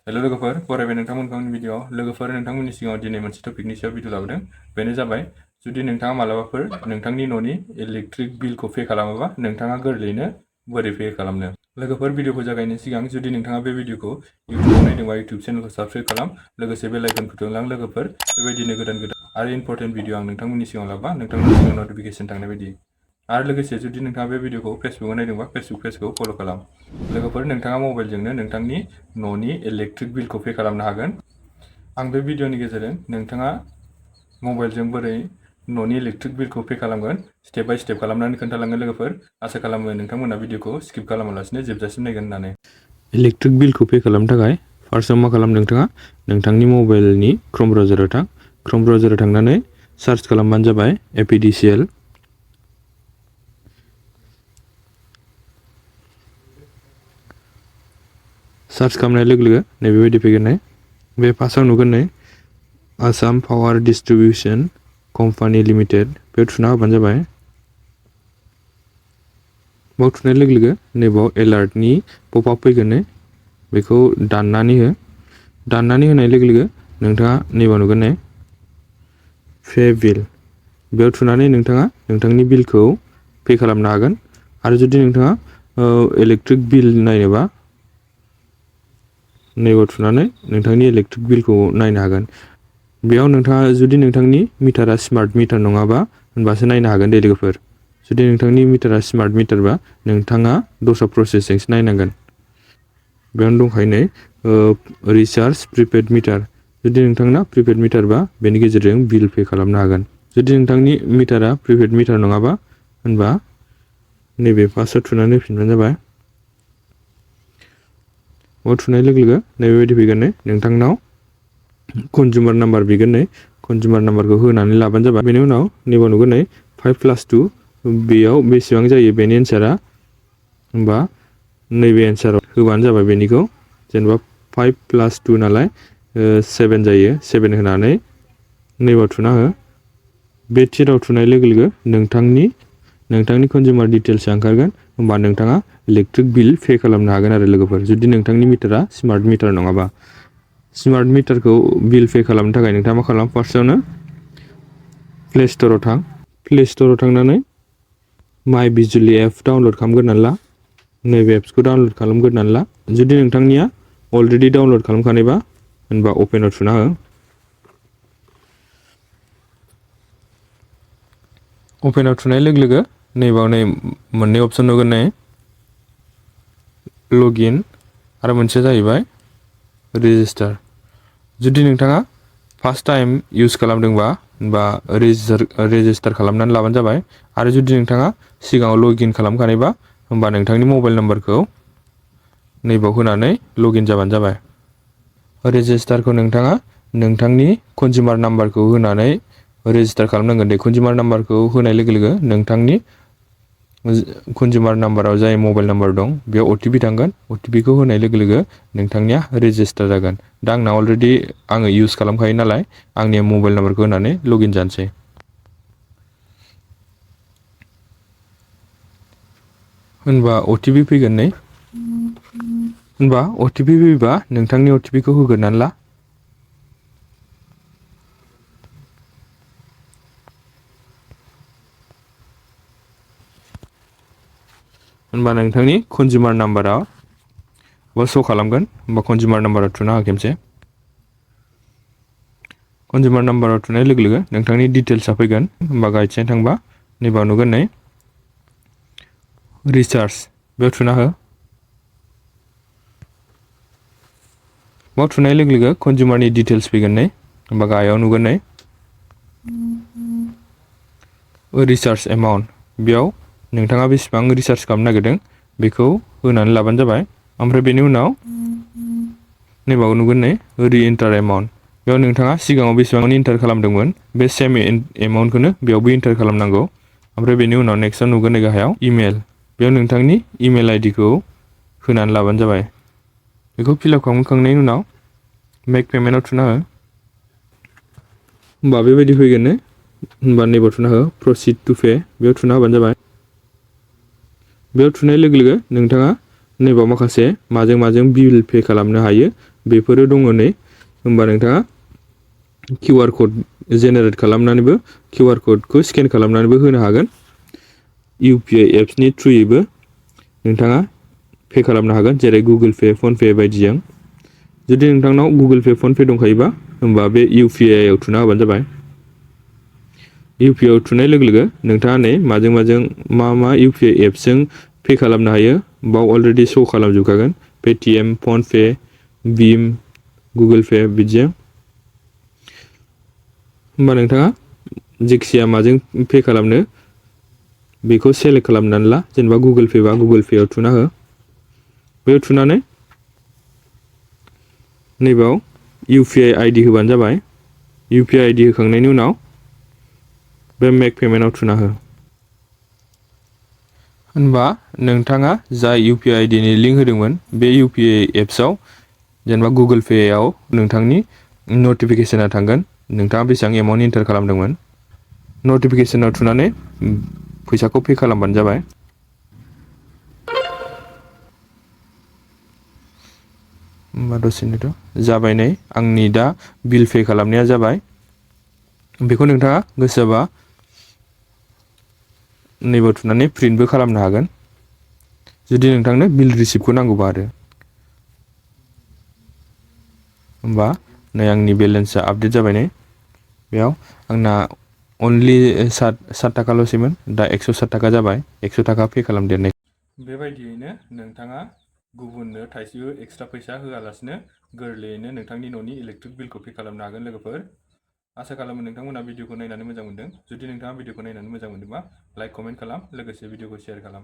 Hello लोगोफोर बरायबाय नोंथांमोनखौ आंनि video लोगोफोर नोंथांमोननि सिगाङाव दिनै मोनसे टपिकनि सायाव भिडिअ लाबोदों बेनो जाबाय जुदि नोंथाङा मालाबाफोर नोंथांनि न'नि इलेक्ट्रिक बिलखौ पे खालामोबा नोंथाङा गोरलैयैनो बोरै पे खालामनो लोगोफोर भिडिअखौ जागायनायनि सिगां जुदि नोंथाङा बे भिडिअखौ इउटिउबआव नायदोंबा इउटिउब चेनेलखौ साबस्क्राइब खालाम लोगोसे बेल आइकनखौ थुलां लोगोफोर बेबायदिनो गोदान आरो इम्परटेन्ट भिडिअ आं नोंथांमोननि सिगाङाव लाबा नोंथांमोननि सिगाङाव नटिफिकेसन थांनाय बायदि आरो लोगोसे जुदि नोंथाङा बे भिडिअखौ फेसबुकआव नायदोंबा फेसबुक पेजखौ फल' खालाम लोगोफोर नोंथाङा मबाइलजोंनो नोंथांनि न'नि इलेक्ट्रिक बिलखौ पे खालामनो हागोन आं बे भिडिअनि गेजेरजों नोंथाङा मबाइलजों बोरै न'नि इलेक्ट्रिक बिलखौ पे खालामगोन स्टेप बाय स्टेप खालामनानै खोन्थालांगोन लोगोफोर आसा खालामो नोंथांमोना भिडिअखौ स्किप खालामालासिनो जोबजासिम नायगोन होननानै इलेक्ट्रिक बिलखौ पे खालामनो थाखाय फार्स्टआव मा खालाम नोंथाङा नोंथांनि मबाइलनि क्रोम ब्राउजाराव थां क्रोम ब्राउजाराव थांनानै सार्च खालामबानो जाबाय एपिडिसिएल सार्च खालामनाय लोगो लोगो नैबेबायदि फैगोन बे फार्स्टआव नुगोन Assam power distribution company limited बेयाव थुना होबानो जाबाय बाव थुनाय लोगो लोगो नैबाव एलार्टनि पपआप फैगोन बेखौ दाननानै होनाय लोगो लोगो नोंथाङा नैबाव नुगोन पे बिल बेयाव थुनानै नोंथाङा नोंथांनि बिलखौ पे खालामनो हागोन आरो जुदि नोंथाङा इलेक्ट्रिक बिल नायनोबा नैबाव थुनानै नोंथांनि इलेक्ट्रिक बिलखौ नायनो हागोन बेयाव नोंथाङा जुदि नोंथांनि मिटारा स्मार्ट मिटार नङाबा होनबासो नायनो हागोन दे लोगोफोर जुदि नोंथांनि मिटारा स्मार्ट मिटारबा नोंथाङा दस्रा प्रसेसजोंसो नायनांगोन बेयावनो दंखायो रिचार्ज प्रिपेड मिटार जुदि नोंथांना प्रिपेड मिटारबा बेनि गेजेरजों बिल पे खालामनो हागोन जुदि नोंथांनि मिटारा प्रिपेड मिटार नङाबा होनबा नैबे फार्स्टआव थुनानै होफिनबानो जाबाय बाव थुनाय लोगो लोगो नैबेबायदि फैगोन नोंथांनाव कन्जुमार नाम्बार बिगोन कन्जुमार नाम्बारखौ होनानै लाबानो जाबाय बेनि उनाव नैबाव नुगोन 5+2 बेयाव बेसेबां जायो बेनि एन्सारा होमबा नैबे एन्साराव होबानो जाबाय बेनिखौ जेनेबा 5+2 नालाय 7 जायो 7 होनानै नैबाव थुना हो बे थिराव थुनाय लोगो लोगो नोंथांनि कन्जुमार डिटेल्सआ ओंखारगोन होमबा नोंथाङा इलेक्ट्रिक बिल पे खालामनो हागोन आरो लोगोफोर जुदि नोंथांनि मिटारा स्मार्ट मिटार नङाबा स्मार्ट मिटारखौ बिल पे खालामनो थाखाय नोंथाङा मा खालाम फार्स्टआवनो प्ले स्ट'राव थांनानै माइ बिजुलि एप डाउनलड खालामग्रोनानै ला नैबे एप्सखौ डाउनलड खालामग्रोनानै ला जुदि नोंथांनिया अलरेडि डाउनलड खालामखानायबा होनबा अपेनाव थुना हो अपेनाव थुनाय लोगो लोगो नैबाव मोननै अपसन नुगोन लगिन आरो मोनसेया जाहैबाय रेजिस्टार जुदि नोंथाङा फार्स्ट टाइम इउज खालामदोंबा होनबा रेजिस्टार खालामनानै लाबानो जाबाय आरो जुदि नोंथाङा सिगाङाव लगइन खालामखानायबा होनबा नोंथांनि मबाइल नाम्बारखौ नैबाव होनानै लगइन जाबानो जाबाय रेजिस्टारखौ नोंथाङा नोंथांनि कन्जुमार नाम्बारखौ होनानै रेजिस्टार खालामनांगोन दे कन्जुमार नाम्बारखौ होनाय लोगो लोगो नोंथांनि कन्जुमार नाम्बाराव जाय मबाइल नाम्बार दं बेयाव अटिपि थांगोन अटिपिखौ होनाय लोगो लोगो नोंथांनिया रेजिस्टार जागोन दा आंना अलरेडि आङो इउज खालामखायो नालाय आंनि मबाइल नाम्बारखौ होनानै लगइन जानोसै होनबा अटिपि फैगोन होनबा अटिपि फैबा नोंथांनि अटिपिखौ होग्रोनानै ला होनबा नोंथांनि कन्जुमार नाम्बाराव श' खालामगोन होनबा कन्जुमार नाम्बाराव थुना हो खेबसे कन्जुमार नाम्बाराव थुनाय लोगो लोगो नोंथांनि डिटेल्सआ फैगोन होनबा गाइडथिं थांबा नैबाव नुगोन रिचार्ज बेयाव थुना हो बाव थुनाय लोगो लोगो कन्जुमारनि डिटेल्स फैगोन होनबा गाहायाव नुगोन रिचार्ज एमाउन्ट बेयाव नोंथाङा बेसेबां रिचार्ज खालामनो नागिरदों बेखौ होनानै लाबानो जाबाय ओमफ्राय बेनि उनाव नैबाव नुगोन रि एन्टार एमाउन्ट बेयाव नोंथाङा सिगाङाव बेसेबां एन्टार खालामदोंमोन बे सेम एमाउन्टखौनो बेयावबो एन्टार खालामनांगौ ओमफ्राय बेनि उनाव नेक्स्टआव नुगोन गाहायाव इमेल बेयाव नोंथांनि इमेल आइडिखौ होनानै लाबानो जाबाय बेखौ फिलआप खालामखांनायनि उनाव मेक पेमेन्टआव थुना हो होमबा बेबायदि फैगोन होनबा नैबाव थुना हो प्रसिड टु पे बेयाव थुना होबानो जाबाय बेयाव थुनाय लोगो लोगो नोंथाङा नैबाव माखासे माजों बिल पे खालामनो हायो बेफोरो दङ नै। होमबा नोंथाङा QR कड जेनेरेट खालामनानैबो QR क'डखौ स्केन खालामनानैबो होनो हागोन। UPI एप्सनि थ्रुयैबो नोंथाङा पे खालामनो हागोन, जेरै गुगोल पे, फनपे बायदिजों। जुदि नोंथांनाव गुगोल पे, फनपे दंखायोबा होमबा बे UPI आव थुना होबानो जाबाय। UPI आव थुनाय लोगो लोगो नोंथाङा नै माजों मा UPI एप्सजों पे खालामनो हायो बाव अलरेडि श' खालामजोबखागोन। पेटिएम, फनपे, भीम, गुगोल पे बिदिजों। होमबा नोंथाङा जेखिजाया माजों पे खालामनो बेखौ सेलेक्ट खालामनानै ला। जेनेबा गुगोल पे बा गुगोल पे आव थुना हो। बेयाव थुनानै नैबाव UPI ID होबानो जाबाय। UPI ID होखांनायनि उनाव बे मेक पेमेन्टआव थुना हो। होनबा नोंथाङा जाय UPI ID नि लिंक होदोंमोन बे UPI एप्सआव जेनेबा गुगोल पे आव नोंथांनि नटिफिकेसना थांगोन नोंथाङा बेसेबां एमाउन्ट एन्टार खालामदोंमोन। नटिफिकेसनाव थुनानै फैसाखौ पे खालामबानो जाबाय। होमबा दसे नेथ' जाबाय नै आंनि दा बिल पे खालामनाया जाबाय। बेखौ नोंथाङा गोसो जाबा नैबाव थुनानै प्रिन्टबो खालामनो हागोन, जुदि नोंथांनो बिल रिसिप्टखौ नांगौबा आरो। होमबा नै आंनि बेलेन्सआ आपडेट जाबाय नै। बेयाव आंना अनलि 7 थाखाल'सैमोन, दा 107 थाखा जाबाय। 100 थाखा पे खालामदेरनाय। बेबायदियैनो नोंथाङा गुबुननो थाइसेबो एक्सट्रा फैसा होआलासिनो गोरलैयैनो नोंथांनि न'नि इलेक्ट्रिक बिलखौ पे खालामनो हागोन लोगोफोर। आसा खालामो नोंथांमोना भिडिअखौ नायनानै मोजां मोनदों। जुदि नोंथाङा भिडिअखौ नायनानै मोजां मोनदोंबा लाइक, कमेन्ट खालाम, लोगोसे भिडिअखौ शेयार खालाम।